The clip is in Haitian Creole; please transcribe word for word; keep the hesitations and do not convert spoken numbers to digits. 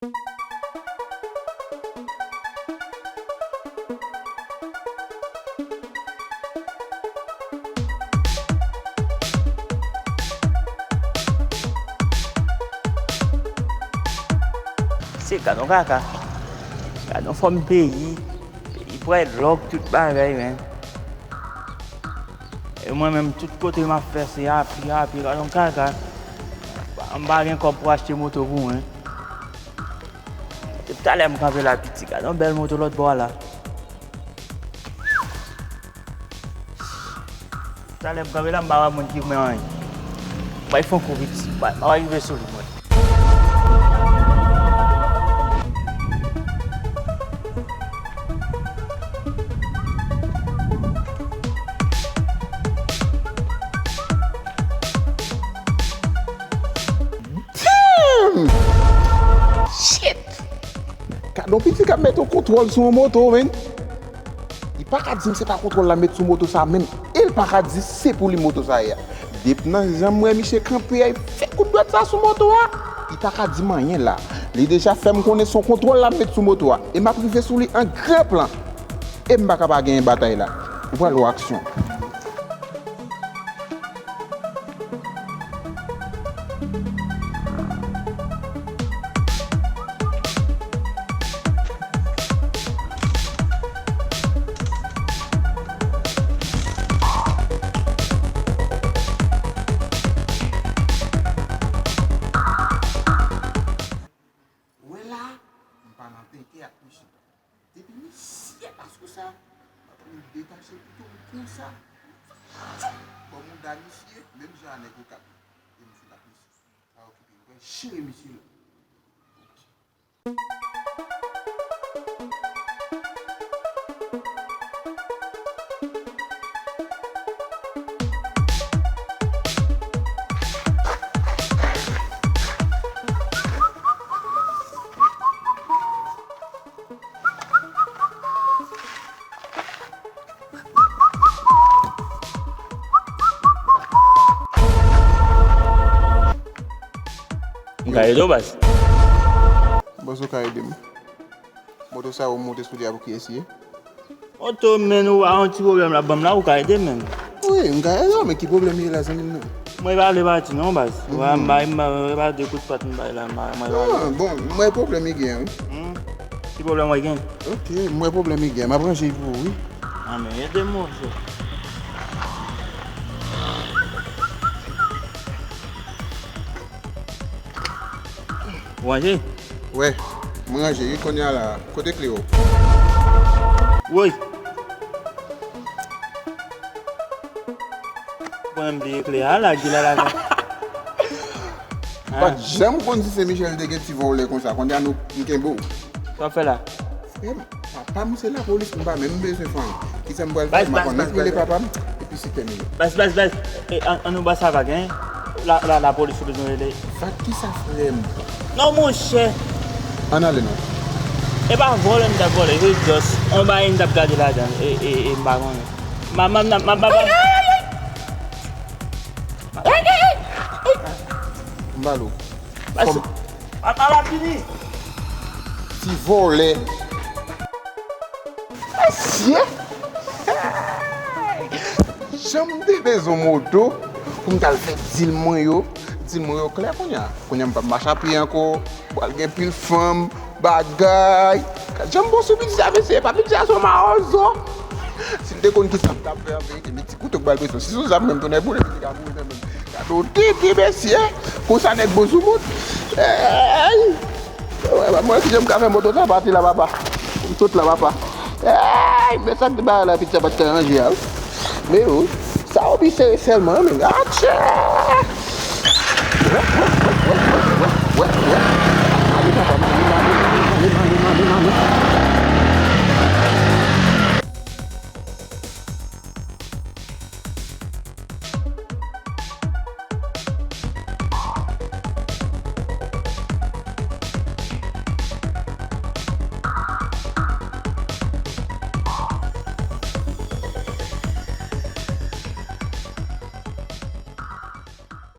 Se gad yon kaka. Gad yon fòm peyi. Peyi pral lòk tout bagay, men. E mwen menm, tout kote m ap fè, se api, api, gad yon kaka. M pa gen kòb pou achte moto pou mwen. Depi talè m kanpe la, piti, gad yon bèl moto lòt bò a la. Talè m kanpe la, m pa wè moun ki pou mwen anyen. M pral fè yon kou piti, m pral rive sou li, mwen. Damn! Shit! Gad yon piti k ap mete yon kontwòl sou yon moto, men. Li pa ka di m se pa kontwòl la met sou moto sa menm. E l pa ka di se pou li moto sa ye a. Depi nan jan m wè misye kanpe a, li fè kout dwèt sa sou moto a, li pa ka di m anyen la. Li deja fè m konnen se yon kontwòl l ap met sou moto a. E m ap rive sou li an gran plan. E m pa ka pa genyen batay la. Ou pral wè aksyon. Wè la, m pa nan tenten ak misye. Depi misye pa sou sa, m ap detache pito m konsa. Tchoup! Bò mouda misye, menm jan a nèg Okap. E m fin ak misye. Pa okipe, m pral jere misye la. M ka ede w, baz? M panse w ka ede m. Moto sa ou monte sou li a pou kiyès li ye? Moto, men, ou a yon ti pwoblèm la, ban m la, ou ka ede, men. Wi, m ka ede w, men ki pwoblèm li ye la, zanmi m nan? Mwen pa vle pati non, baz. Ou pa, m bay, m bay, m bay de kout pòt, m bay la, m bay, m bay la. Ah, bon, m wè pwoblèm li gen, wi. Hmm. Ki pwoblèm ou gen? Ok, m wè pwoblèm li gen. M ap ranje l pou ou, wi. Ah, men ede m, monchè. Ou ranje? Wè, mwen ranje wi kounye a la. Kote kle yo? Woy! Mwen bliye kle a la, Gila la. Pa janm konn si se Michel te gen ti vòlè konsa. Kounye a nou, m kenbe w. Sa w fè la? Frè m, papa m se lapolis, m pa menm bezwen fanm. Kisa m pral fè? M ap annik rele papa m, epi se tèmine. Baz, baz, baz. E, an, an nou ba sa vag, en. La, la, lapolis ou bezwen rele. Vag kisa, frè m? Non, monchè. Ann ale non. E pa vòlè m t ap vòlè, se just on bagay m t ap gade ladan, e, e, e m pa konnen. Ma, ma, ma, ma, ma, ma. M ba l ou. Baz, fò m, papa la fini. Ti vòlè. Mesye! Jan m te bezwen moto pou m t al fè dil mwen yo. Dil mwen yo klè kounye a. Kounye a m p ap mache a pye ankò. Pral gen pil fanm, bagay. Gad jan m bon sou piti a, mesye. Pa piti a, se yon mawozo. Si m te konn kisa m t ap fè an verite, men ti kouto k ba l presyon. Si se yon zam menm, tonnè boule, piti ka mouri menm. Gade yon tete, mesye. Konsa nèg bon sou moun. Ey! Wè, mwen ki jan m ka fè moto sa pati la, papa. M sot la, papa. Ey, men sa k te bay la, piti sa pa t ka ranje a, wi. Men yo, sa obi sere sèlman, men. Atchè! Wè, wè, wè. Ale, papa, m ale, m ale, m ale, m ale, m ale, m ale.